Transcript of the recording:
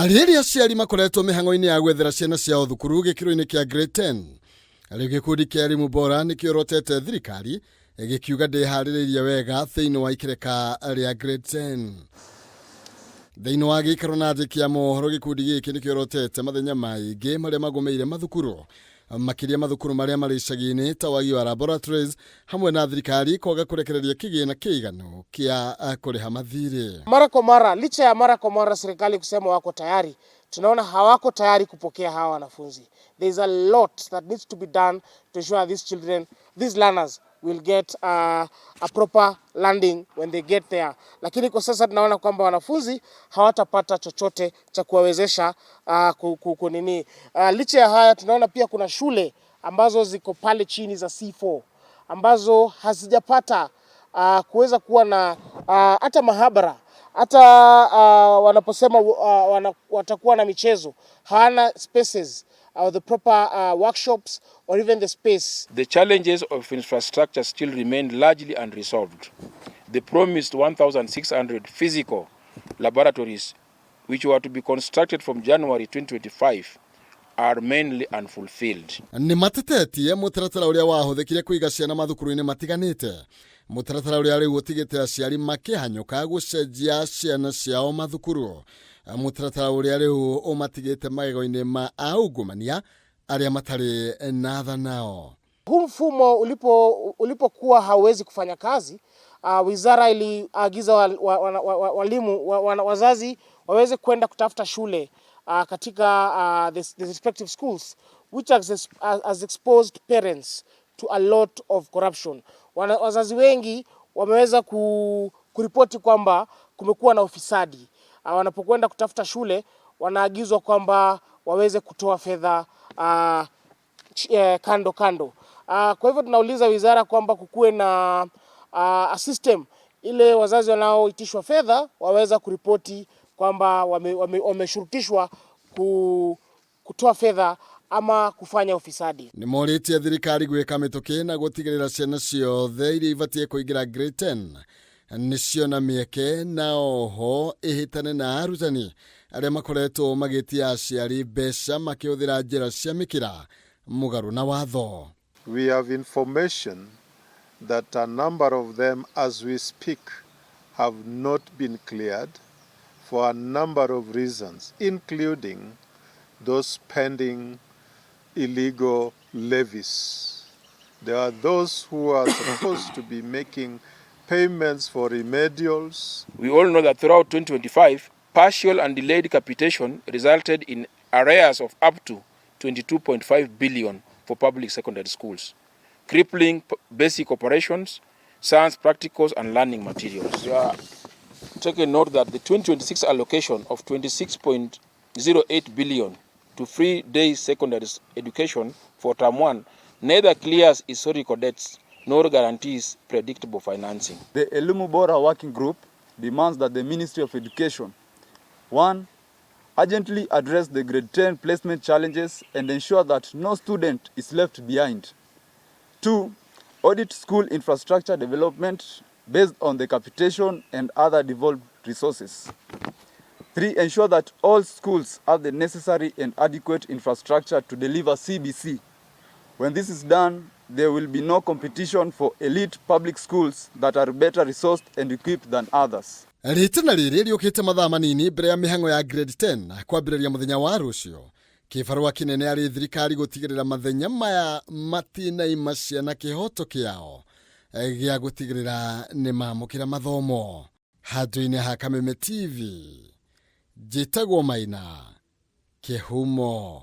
Rĩrĩa aciari makoretwo mĩhang'o-inĩ ya gwethera ciana ciao thukuru gĩkĩro-inĩ kĩa grade 10, rĩu gĩkundi kĩa Elimu Bora nĩkĩorotete thirikari gĩkiuga ndĩharĩrĩirie wega thĩinĩ wa ikereka rĩa grade 10. Thĩinĩ wa gĩikaro na thĩ kĩa mohoro, gĩkundi gĩkĩ nĩkĩorotete mathenya maingĩ marĩa magũmĩire mathukuru, makĩria mathukuru marĩa marĩ icagi-inĩ ta wagi wa laboratories hamwe na thirikari kwaga kũrekereria kĩgĩna kĩiganu kĩa kũrĩha mathirĩ. Mara kwa mara, licha ya mara kwa mara serikali kusema wako tayari, tunaona hawako tayari kupokea hawa wanafunzi. There is a lot that needs to be done to ensure these children, these learners will get a proper landing when they get there. Lakini kwa sasa tunaona kwamba wanafunzi hawatapata chochote cha kuwawezesha kunini. Licha ya haya, tunaona pia kuna shule ambazo ziko pale chini za C4 ambazo hazijapata kuweza kuwa na hata mahabara, hata wanaposema watakuwa na michezo, hawana spaces or the proper workshops or even the space. The challenges of infrastructure still remain largely unresolved. The promised 1,600 physical laboratories, which were to be constructed from January 2025, are mainly unfulfilled. Nĩ matetetie mũtaratara ũrĩa wahũthĩkire kũiga ciana mathukuru-inĩ matiganĩte, mũtaratara ũrĩa rĩu ũtigĩte aciari makĩhanyũka gũcenjia ciana ciao mathukuru, mũtaratara ũrĩa rĩu ũmatigĩte magego-inĩ ma aungumania arĩa matarĩ na tha nao. Huu mfumo ulipokuwa hauwezi kufanya kazi, wizara iliagiza walimu wazazi waweze kwenda kutafuta shule katika the respective schools, which has exposed parents to a lot of corruption. Wazazi wengi wameweza kuripoti kwamba kumekuwa na ufisadi. Wanapokwenda kutafuta shule, wanaagizwa kwamba waweze kutoa fedha kando kando. Kwa hivyo tunauliza wizara kwamba kukuwe na a system ile wazazi wanaoitishwa fedha waweza kuripoti kwamba wameshurutishwa kutoa fedha ama kufanya ufisadi. Nĩ morĩtie thirikari gwĩka mĩtũkĩ na gũtigĩrĩra ciana ciothe iria ibatiĩ kũingĩra grade 10 nĩ ciona mĩeke, na oho ĩhĩtane na arutani arĩa makoretwo magĩtia aciari mbeca makĩhũthĩra njĩra cia mĩkĩra mũgarũ na watho. We have information that a number of them, as we speak, have not been cleared for a number of reasons, including those pending illegal levies. There are those who are supposed to be making payments for remedials. We all know that throughout 2025, partial and delayed capitation resulted in arrears of up to 22.5 billion for public secondary schools, crippling basic operations, science practicals and learning materials. We are taking note that the 2026 allocation of 26.08 billion to free day secondary education for term 1 neither clears historical debts nor guarantees predictable financing. The Elimu Bora Working Group demands that the Ministry of Education, 1, urgently address the grade 10 placement challenges and ensure that no student is left behind. 2, audit school infrastructure development based on the capitation and other devolved resources. 3, ensure that all schools have the necessary and adequate infrastructure to deliver CBC. When this is done, there will be no competition for elite public schools that are better resourced and equipped than others. Rĩtana rĩrĩ rĩũkĩte mathaa manini mbere ya mĩhang'o ya grade 10 kwambĩrĩria mũthenya wa rũciũ, kĩbarũa kĩnene arĩ thirikari gũtigĩrĩra mathenya maya matinaima ciana kĩhoto kĩao gĩa gũtigĩrĩra nĩ mamũkĩra mathomo. Handũ-inĩ ha Kameme TV, njĩtagwo Maina Kĩhumo.